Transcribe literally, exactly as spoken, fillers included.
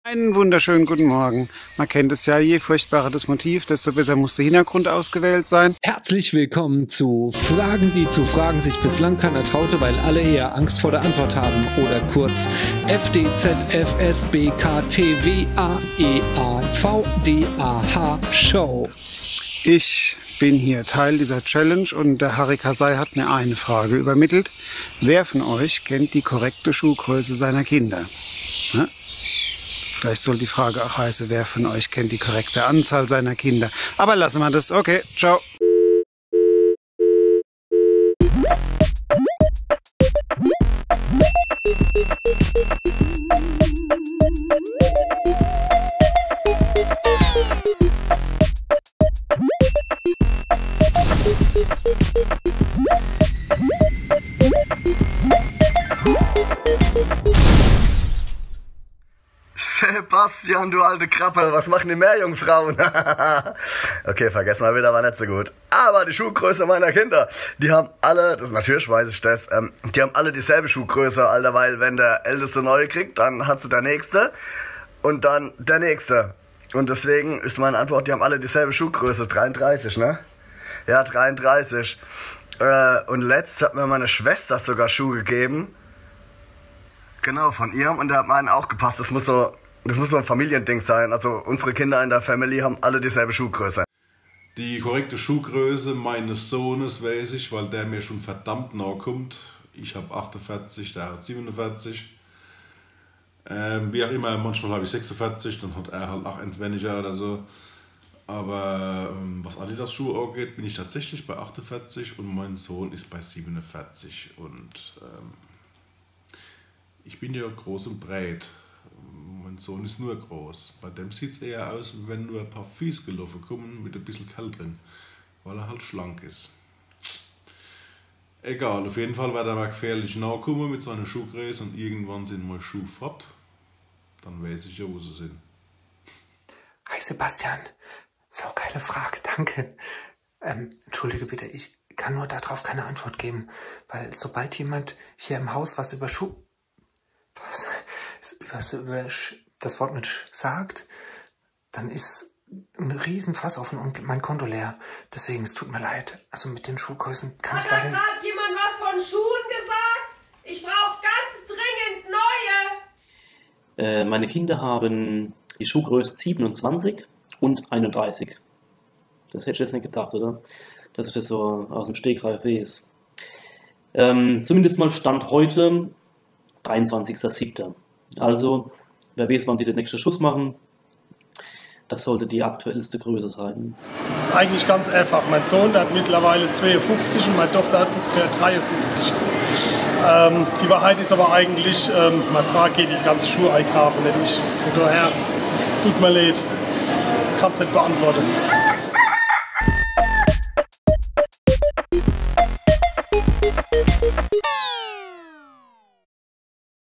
Einen wunderschönen guten Morgen. Man kennt es ja, je furchtbarer das Motiv, desto besser muss der Hintergrund ausgewählt sein. Herzlich willkommen zu Fragen, die zu fragen sich bislang keiner traute, weil alle eher Angst vor der Antwort haben. Oder kurz F D Z F S B K T W A E A V D A H Show. Ich bin hier Teil dieser Challenge und der Harry Kasai hat mir eine Frage übermittelt. Wer von euch kennt die korrekte Schuhgröße seiner Kinder? Ne? Vielleicht soll die Frage auch heißen, wer von euch kennt die korrekte Anzahl seiner Kinder? Aber lassen wir das. Okay, ciao. Sebastian, du alte Krappe, was machen die Meerjungfrauen? Okay, vergessen wir wieder, war nicht so gut. Aber die Schuhgröße meiner Kinder, die haben alle, das, natürlich weiß ich das, ähm, die haben alle dieselbe Schuhgröße, Alter, weil wenn der Älteste neue kriegt, dann hat sie der Nächste und dann der Nächste. Und deswegen ist meine Antwort, die haben alle dieselbe Schuhgröße, dreiunddreißig, ne? Ja, dreiunddreißig. Äh, und letzt hat mir meine Schwester sogar Schuhe gegeben. Genau, von ihrem. Und der hat meinen auch gepasst. Das muss so, das muss so ein Familiending sein. Also unsere Kinder in der Family haben alle dieselbe Schuhgröße. Die korrekte Schuhgröße meines Sohnes weiß ich, weil der mir schon verdammt nah kommt. Ich habe achtundvierzig, der hat siebenundvierzig. Ähm, wie auch immer, manchmal habe ich sechsundvierzig, dann hat er halt auch eins weniger oder so. Aber ähm, was Adidas-Schuhe angeht, bin ich tatsächlich bei achtundvierzig und mein Sohn ist bei siebenundvierzig. Und ähm, ich bin ja groß und breit. Mein Sohn ist nur groß. Bei dem sieht es eher aus, wie wenn nur ein paar Füße gelaufen kommen mit ein bisschen Kerl drin, weil er halt schlank ist. Egal, auf jeden Fall wird er mir gefährlich nahe kommen mit seiner Schuhgröße und irgendwann sind meine Schuhe fort. Dann weiß ich ja, wo sie sind. Hi Sebastian, saugeile Frage, danke. Ähm, entschuldige bitte, ich kann nur darauf keine Antwort geben, weil sobald jemand hier im Haus was über Schuh... Was? Über, über das Wort mit Sch sagt, dann ist ein Riesenfass offen und mein Konto leer. Deswegen, es tut mir leid. Also mit den Schuhgrößen kann ich leider nicht. Hat jemand was von Schuhen gesagt? Ich brauche ganz dringend neue. Äh, meine Kinder haben die Schuhgröße siebenundzwanzig und einunddreißig. Das hätte ich jetzt nicht gedacht, oder? Dass ich das so aus dem Stegreif weiß. Ähm, zumindest mal Stand heute, dreiundzwanzigster siebter. Also, wer weiß, wann die den nächsten Schuss machen. Das sollte die aktuellste Größe sein. Das ist eigentlich ganz einfach. Mein Sohn, der hat mittlerweile zweiundfünfzig und meine Tochter hat ungefähr dreiundfünfzig. Ähm, die Wahrheit ist aber eigentlich, ähm, meine Frau geht die ganze Schuhe einkaufen, nicht ich. Von daher, tut mir leid, kann es nicht beantworten.